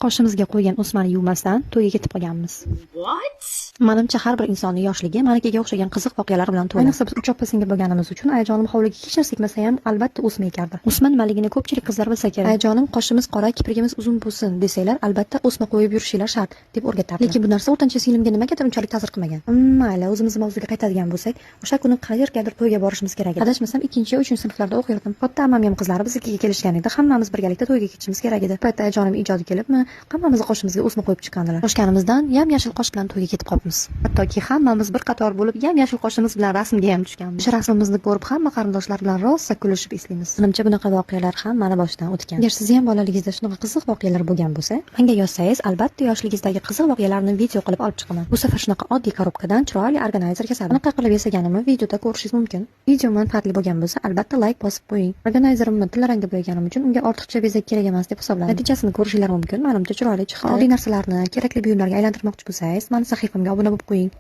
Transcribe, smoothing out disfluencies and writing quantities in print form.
Qoshimizga qo'ygan o'smani yuvmasdan to'yga ketib qolganmiz. What? Manimcha, har bir insonning yoshligi manikiga o'xshagan qiziq voqealar bilan to'la. Ayniqsa biz uch opa singil bo'lganimiz uchun ayajonim hovliga hech narsa ekmasa ham, albatta o'sma ekardi. O'sma nimaligini ko'pchilik qizlar bilsa kerak. Ayajonim "Qoshimiz qora, kiprigimiz uzun bo'lsin desanglar, albatta o'sma qo'yib yurishinglar shart", deb o'rgatardi. Lekin bu narsa o'rtancha singlimga nimagadir unchalik ta'sir qilmagan. Mayli, o'zimizni mavzuga qaytadigan bo'lsak, o'sha kuni qayergadir to'yga borishimiz kerak edi. Adashmasam, ikkinchi yo uchinchi sinflarda o'qirdim. Katta ammam ham qizlari biznikiga kelishgan edi. Hammamiz birgalikda to'yga ketishimiz kerak edi. Bu paytda ayajonim ijodi kelibmi, hammamizni qoshimizga o'sma qo'yib chiqqandilar. Shoshganimizdan yam yashil qosh bilan to'yga ketib qolibmiz. Hattoki hammamiz bir qator bo'lib, yam yashil qoshimiz bilan rasmga ham tushganmiz. O'sha rasmimizni ko'rib, hamma qarindoshlar bilan rosa kulishib eslaymiz. Menimcha, bunaqa voqealar hammani boshidan o'tgan. Agar sizni ham bolaligingizda shunaqa qiziq voqealar bo'lgan bo'lsa, menga yozsangiz, albatta yoshligingizdagi qiziq voqealarni video qilib olib chiqaman. Bu safar shunaqa oddiy коробка dan chiroyli органайзер yasadim. Qanaqa qilib yasaganimni videoda ko'rishingiz mumkin. Video manfaatli bo'lgan bo'lsa, albatta layk bosib qo'ying. Органайзер imni tillarangda bo'yaganim uchun unga ortiqcha bezak kerak emas deb hisobladim. Natijasini ko'rishinglar mumkin. Manimcha, chiroyli chiqdi. Oddiy narsalarni kerakli buyumlarga aylantirmoqchi bo'lsangiz, mani sahifamga obuna bo'lib qo'ying.